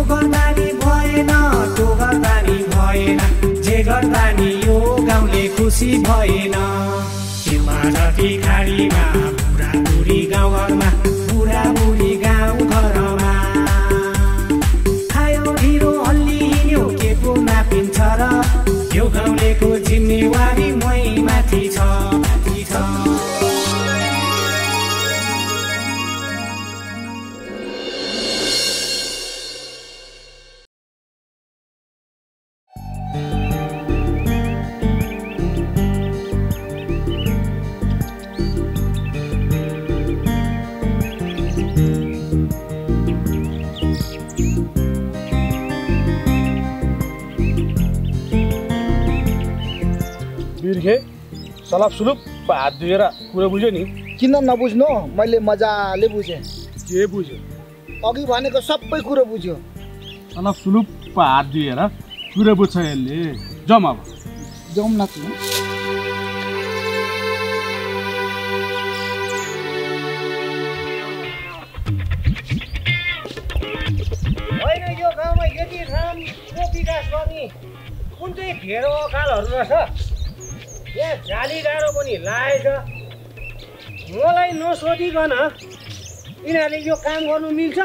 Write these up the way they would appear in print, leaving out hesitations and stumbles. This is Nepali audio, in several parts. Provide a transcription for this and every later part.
गर्दा नि भएन त्यो गर्दा नि भएन जे गर्दा नि यो गाउँले खुसी भएन तिमा जति खाडीमा बुढाबुढी गाउँघरमा बुढाबुढी गाउँघरमा खायो ढिलो हल्ली हिँड्यो के पो नापिन्छ र यो गाउँलेको जिम्मेवारी मै माथि छ बिर्खे सलाप सुलुप हात धुएर कुरा बुझ्यो नि किन नबुझ्नु मैले मजाले बुझेँ के बुझ्यो अघि भनेको सबै कुरो बुझ्यो सलाप सुलुप हात धुएर कुरा बुझ्छ यसले जम अब जाउँ न होइन यो गाउँमा यति राम्रो विकास गर्ने कुन चाहिँ घेरो अकालहरू रहेछ यहाँ जाली डाँडो पनि लागेछ मलाई नसोधिकन यिनीहरूले यो काम गर्नु मिल्छ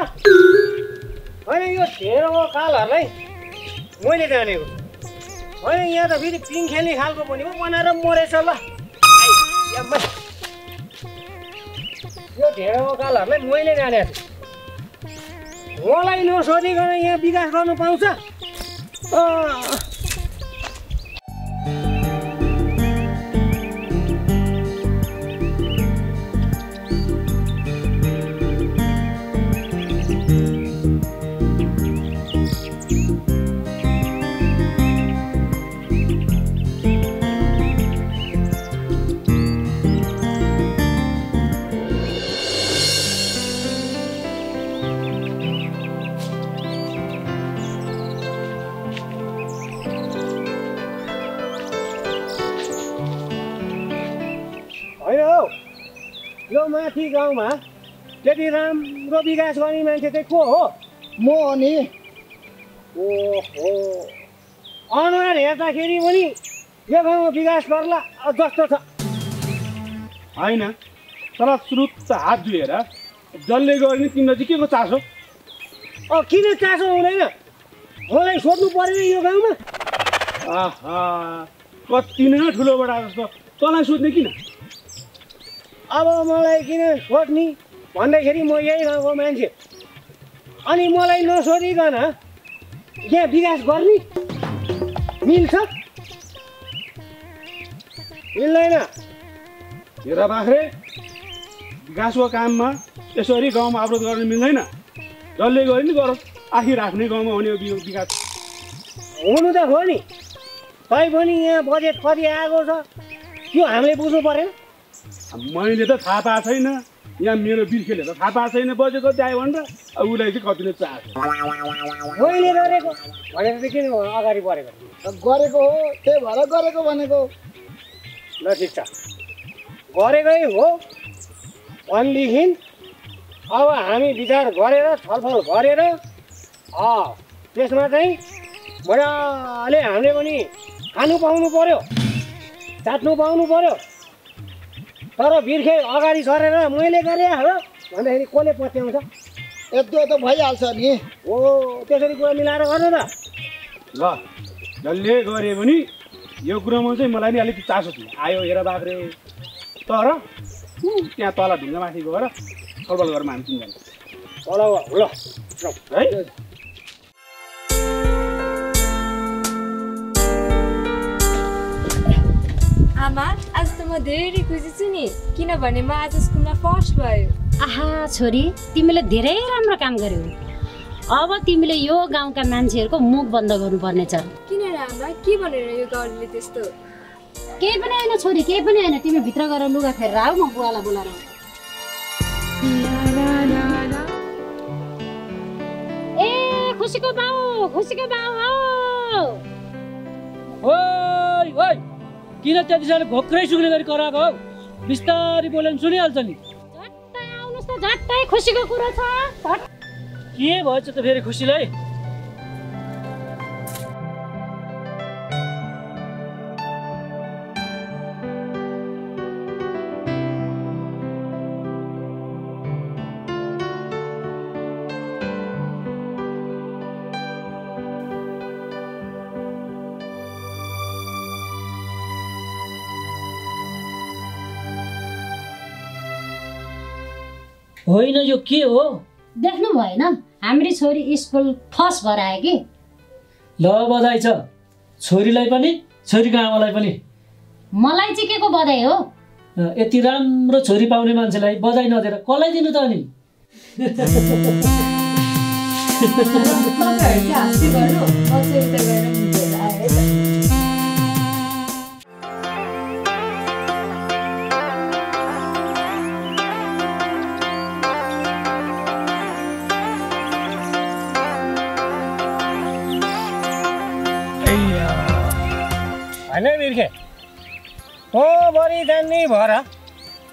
होइन यो घेरो अकालहरूलाई मैले जानेको होइन यहाँ त फेरि पिङ खेल्ने खालको पनि पो बनाएर मरेछ ल यो घेरो अकालहरूलाई मैले जानेको छु मलाई नसोधिकन यहाँ विकास गर्नु पाउँछ यो माथि गाउँमा त्यति राम्रो विकास गर्ने मान्छे चाहिँ को हो म हो नि ओहो अनुहार हेर्दाखेरि पनि यो गाउँमा विकास गर्ला जस्तो छ होइन तर सुरुत हात धुएर जसले गर्ने तिमीलाई चाहिँ के को चासो किन चासो हुँदैन मलाई सोध्नु पर्यो यो गाउँमा आहा कति नै ठुलो बडा जस्तो तँलाई सोध्ने किन अब मलाई किन सोध्ने भन्दाखेरि म यही गाउँको मान्छे अनि मलाई नसोधिकन यहाँ विकास गर्ने मिल्छ मिल्दैन हेर बाख्रे विकासको काममा यसरी गाउँमा अवरोध गर्न मिल्दैन जसले गरे नि गरोस् आखिर आफ्नै गाउँमा हुने विकास हुनु त हो नि तैपनि यहाँ बजेट कति आएको छ त्यो हामीले बुझ्नु परेन मैले त थाहा पाएको छैन यहाँ मेरो बिर्खेले त थाहा पाएको छैन बजेट कति आयो भनेर उसलाई चाहिँ कति नै चाहन्छ मैले गरेको भनेर चाहिँ किन अगाडि बढेको गरेको हो त्यही भएर गरेको भनेको ल ठिक छ गरेकै हो भनेदेखि अब हामी विचार गरेर छलफल गरेर त्यसमा चाहिँ मजाले हामीले पनि खानु पाउनु पर्यो चाट्नु पाउनु पर्यो तर बिर्खे अगाडि सरेर मैले गरेँ हो भन्दाखेरि कसले पत्याउँछ यस्तो त भइहाल्छ नि हो त्यसरी कुरा मिलाएर गर्नु त ल जसले गरे पनि यो कुरामा चाहिँ मलाई नि अलिकति चासो थियो आयो हेर बाख्रे तर त्यहाँ तल ढुङ्गामाथि गएर छलफल गरौँ हामी तिनजना ल है आमा आज त म धेरै खुसी छु नि किनभने म आज स्कुलमा फर्स्ट भयो आहा छोरी तिमीले धेरै राम्रो काम गर्यौ अब तिमीले यो गाउँका मान्छेहरूको मुख बन्द गर्नुपर्नेछ किन र आमा के भनेर यो गाउँले त्यस्तो केही पनि हैन छोरी केही पनि हैन तिमी भित्र गएर लुगा फेरेर आऊ म बुवालाई बोलाएर ए खुसीको बाउ हो ओइ ओइ किन त्यति साह्रो घोक्रै सुक्ने गरी कराएको हौ बिस्तारी बोल्यो भने सुनिहाल्छ नि झट्टै आउनुस् त झट्टै खुसीको कुरा छ के भएछ त फेरि खुसीलाई होइन यो के हो? देख्नु भएन हाम्रो छोरी स्कुल फर्स्ट भएर आयो कि। ल बधाई छ छोरीलाई पनि छोरीको आमालाई पनि। मलाई चाहिँ के को बधाई हो? यति राम्रो छोरी पाउने मान्छेलाई बधाई नदिएर कसलाई दिनु त अनि? तपाईँहरू चाहिँ हाँस्दै गर्नु कसरी त गएर बुझेर आयो है त। होइन बिर्खे ओ बढी जान्ने भएर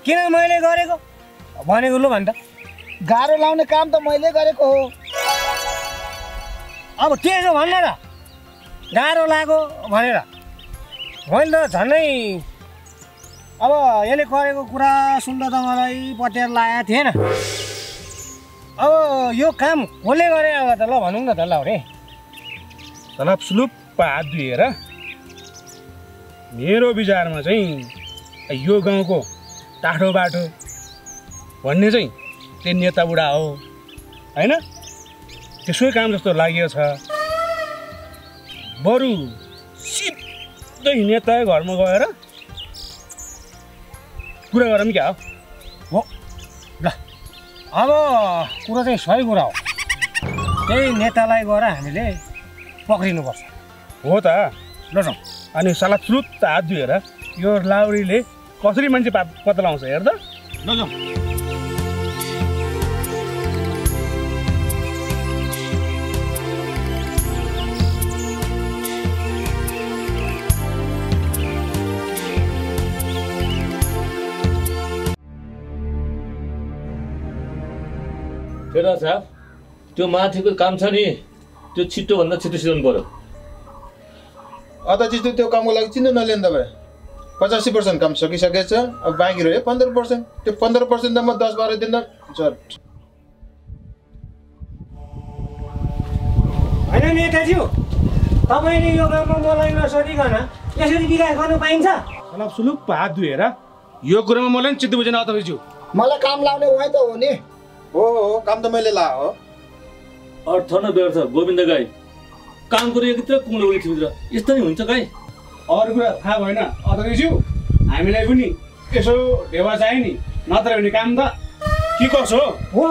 किन मैले गरेको भनेको लु भन् त। गाह्रो लाउने काम त मैले गरेको हो। अब त्यसो भन्न र गाह्रो लाग्यो भनेर मैले त झन्डै अब यसले गरेको कुरा सुन्दा त मलाई पटेर लागेको थिएन। अब यो काम कसले गरे अब त ल भनौँ न त ल रे। सलाप सुलुप हात धुएर मेरो विचारमा चाहिँ यो गाउँको टाठो बाटो भन्ने चाहिँ त्यो नेता बुढा हो होइन। त्यसै काम जस्तो लागेको छ। बरु सिधै नेता घरमा गएर कुरा गरौँ क्या हो। ल अब कुरो चाहिँ सही कुरा हो। त्यही नेतालाई गएर हामीले पक्रिनुपर्छ। हो त ल जाउँ। अनि सलाप सुलुप हात धुएर यो लाउरीले कसरी मान्छे पत्ता लगाउँछ हेर त। ल जाउँ। फेरा साहब त्यो माथिको काम छ नि त्यो छिटोभन्दा छिटो सिधाउनु पर्यो। अदाजी त्यो कामको लागि चिन्ता नलिनु तपाईँ। 85% काम सकिसकेछ। अब बाँकी रह्यो 15%। त्यो 15% त म 10-12 दिन झट। होइन नेताज्यू तपाईँले यो काममा मलाई नसोधिकन यसरी विकास गर्नु पाइन्छ? सलाप सुलुप हात धुएर यो कुरामा मलाई नि चित्त बुझेन अदाजीज्यू। मलाई काम लाउने उहाँ त हो नि। हो काम त मैले ला हो। अर्थ न व्यर्थ गोविन्द गाई काम गरेको यत्र कुम्लो उठिभित्र यस्तो नि हुन्छ गाई। अरू कुरा थाहा भएन अदाजीज्यू। हामीलाई पनि यसो ढेवा चाहियो नि नत्र भने काम त के कसो हो।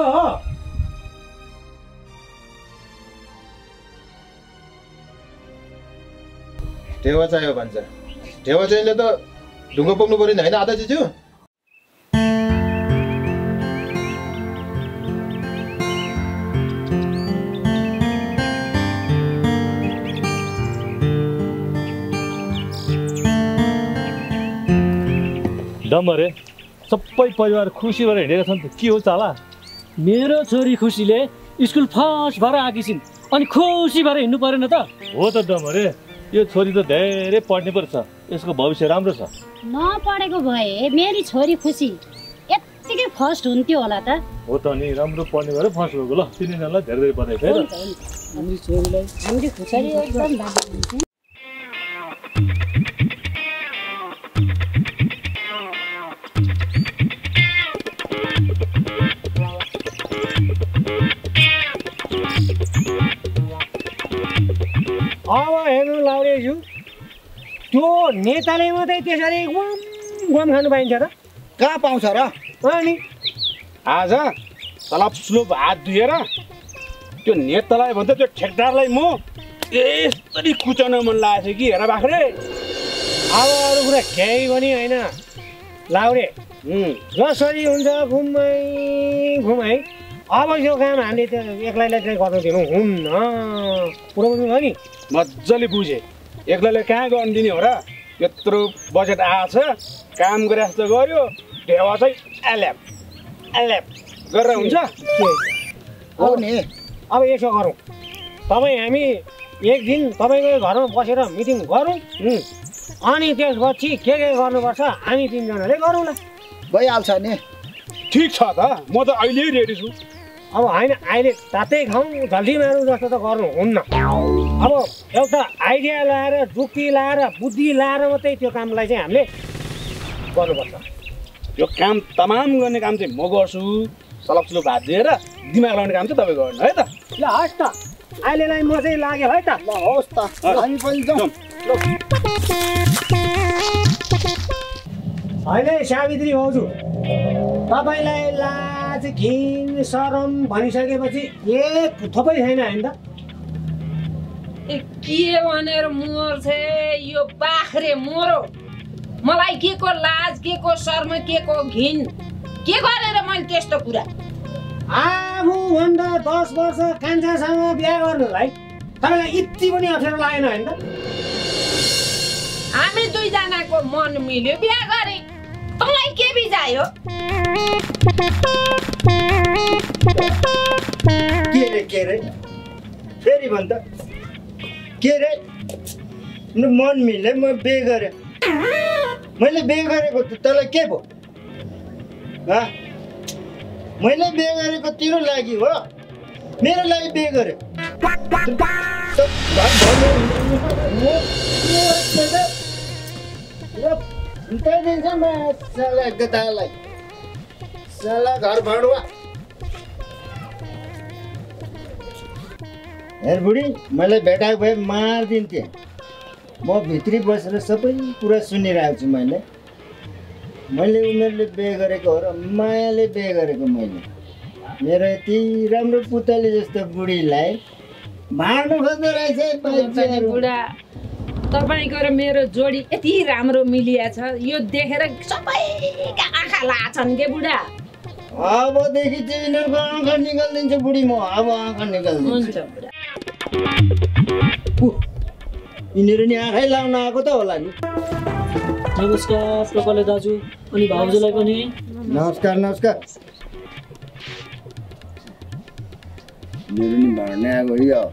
ढेवा चाहियो भन्छ। ढेवा चाहिँले त ढुङ्गा पुग्नु पर्यो नि होइन आदाजीज्यू? डम्बरे सबै परिवार खुसी भएर हिँडेका छन् त के हो चाला? मेरो छोरी खुसीले स्कुल फर्स्ट भएर आएकी छिन् अनि खुसी भएर हिँड्नु परेन त? हो त डम्बरे यो छोरी त धेरै पढ्ने पर्छ यसको भविष्य राम्रो छ। नपढेको भए मेरी छोरी खुसी यत्तिकै फर्स्ट हुन्थ्यो होला त। हो त नि राम्रो पढ्ने भएर फर्स्ट भएको। ल तिनीहरूलाई धेरै धेरै बधाई छ है त। हाम्रो छोरीलाई हाम्रो खुसी एकदम बाँकी। अब हेर्नु लाउरेज्यू त्यो नेताले मात्रै त्यसरी गम खानु पाइन्छ त? कहाँ पाउँछ र? अनि आज सलाप सुलुप हात धुएर त्यो नेतालाई भन्दा त्यो ठेकदारलाई म यसरी कुचाउन मन लागेको थियो कि हेर बाख्रे। अब अरू कुरा केही पनि होइन लाउरे। जसरी हुन्छ घुम है। अब यो काम हामीले त्यो एक्लैलाई चाहिँ गर्नु दिनु हुन्न। कुरो बुझ्नु नि? मजाले बुझेँ। एक्लैले कहाँ गर्नु दिने हो र? यत्रो बजेट आएछ काम गरे जस्तो गर्यो। ढेवा चाहिँ एल्याप एल्याप गरेर हुन्छ हो नि। अब यसो गरौँ तपाईँ हामी एक दिन तपाईँको घरमा बसेर मिटिङ गरौँ अनि त्यसपछि के गर्नुपर्छ हामी तिनजनाले गरौँला। भइहाल्छ नि। ठिक छ त म त अहिले रेडी छु। अब होइन अहिले तातै खाउँ जल्दी मारौँ जस्तो त गर्नु हुन्न। अब एउटा आइडिया लाएर जुक्ति लाएर बुद्धि लाएर मात्रै त्यो कामलाई चाहिँ हामीले गर्नुपर्छ। यो काम तमाम गर्ने काम चाहिँ म गर्छु। सलप सलप हात दिएर दिमाग लगाउने काम चाहिँ तपाईँ गर्नु है त। ल हस् त अहिलेलाई म चाहिँ लाग्यो है त। ल होस् त हामी पनि जाउँ। होइन सावित्री भाउजू, तपाईँलाई लाज घिन शरम भनिसकेपछि एक थोपै छैन होइन त? ए के भनेर मर्छ यो बाख्रे मरो। मलाई के को लाज, के को शर्म, के को घिन, के गरेर मैले त्यस्तो कुरा? आफूभन्दा 10 वर्ष कान्छासँग बिहा गर्नुलाई तपाईँलाई यति पनि अप्ठ्यारो लागेन होइन त? हामी दुईजनाको मन मिल्यो, बिहा गरे। तँलाई के बिजायो? के रे फेरि भन् त के रे? मन मिले म बिहे गरेँ। मैले बिहे गरेको तँलाई के भयो? मैले बिहे गरेको तेरो लागि हो, मेरो लागि बिहे गरे। घर भाडुवा हेर बुढी, मैले भेटाएको भए मारिदिन्थेँ। म भित्री बसेर सबै कुरा सुनिरहेको छु। मैले उनीहरूले बिहे गरेको हो र मायाले बिहे गरेको। मेरो यति राम्रो पुतली जस्तो बुढीलाई भाड्नु खोज्दो रहेछ। बुढा, तपाईँको र मेरो जोडी यति राम्रो मिलिया छ, यो देखेर सबैका आँखा लाछन् के बुढा। अबदेखि चाहिँ यिनीहरूको आँखा निकालिदिन्छु बुढी म। अब आँखा निकालिदिन्छु। यिनीहरू नि आँखै लाउन आएको त होला नि। नमस्कार टोकले दाजु अनि भाउजूलाई पनि नमस्कार। मेरो नि भर्ने आएको यो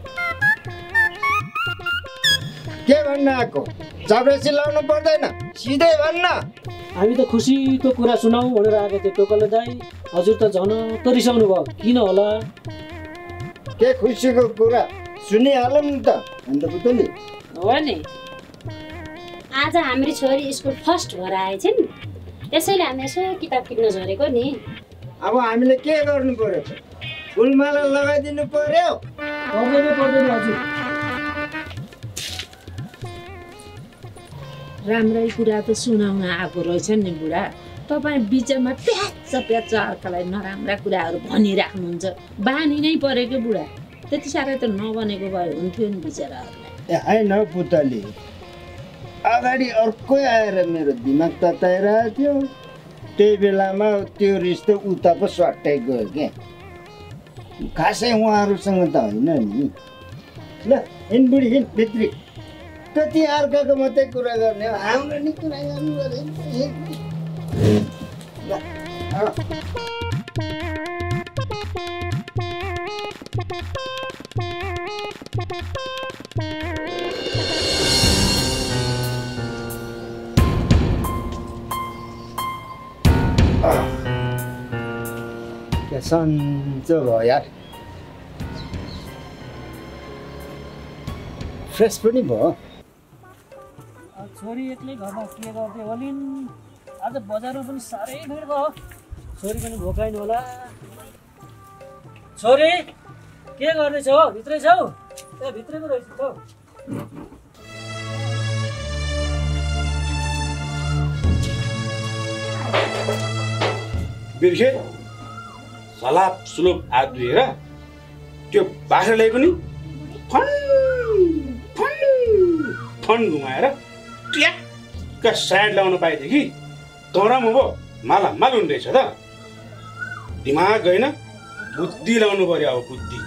के भन्न आएको? चाब्रेसी लाउनु पर्दैन, सिधै भन्न। हामी त खुसीको कुरा सुनाऊ भनेर आएको थियौँ टोकले दाई। हजुर त झन रिसाउनु भयो, किन होला? के खुसीको कुरा सुनिहालौँ नि त अन्त पुतली। हो नि, आज हाम्रो छोरी स्कुल फर्स्ट भएर आएछन्, त्यसैले हामी यसो किताब किन्न झरेको नि। अब हामीले के गर्नु पर्यो? फुलमाला लगाइदिनु पर्यो? पर्दैन हजुर। राम्रै कुरा त सुनाउन आएको रहेछ नि बुढा। तपाईँ बिचमा प्याच अर्कालाई नराम्रा कुराहरू भनिराख्नुहुन्छ। बानी नै परेको बुढा। त्यति साह्रै त नबनेको भए हुन्थ्यो नि बिचराहरूलाई। होइन पुतली, अगाडि अर्कै आएर मेरो दिमाग तताइरहेको थियो। त्यही बेलामा त्यो रिस्तो उता पो सट्टाइ गयो क्या। खासै उहाँहरूसँग त होइन नि। ल हिँड बुढी हिँड भित्री। कति अर्काको मात्रै कुरा गर्ने हो, हाम्रो नि कुरा गर्नु पर्यो। सन्चो भयो यार, फ्रेस पनि भयो। छोरी एक्लै घरमा के गर्थ्यो होलिन्? आज बजारमा पनि साह्रै भिड भयो। छोरी पनि भोकाइन होला। छोरी के गर्दैछौ? भित्रै छौ? ए भित्रैको रहेछ त। बिर्खे सलाप सुलुप हात धुएर त्यो बाख्रालाई पनि फन घुमाएर ट्याक्क साइड लाउनु पाएदेखि तँरा म मालामाल हुने रहेछ त। दिमाग होइन, बुद्धि लाउनु पर्यो। अब बुद्धि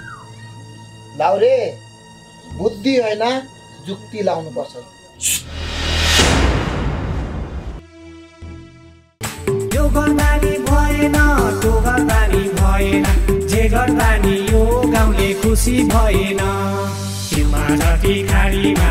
लाउ रे, बुद्धि होइन जुक्ति लाउनु पर्छ। यो गर्दा नि भएन, त्यो गर्दा नि भएन, जे गर्दा नि यो गाउँले खुसी भएन। हिउँमा जति खाडीमा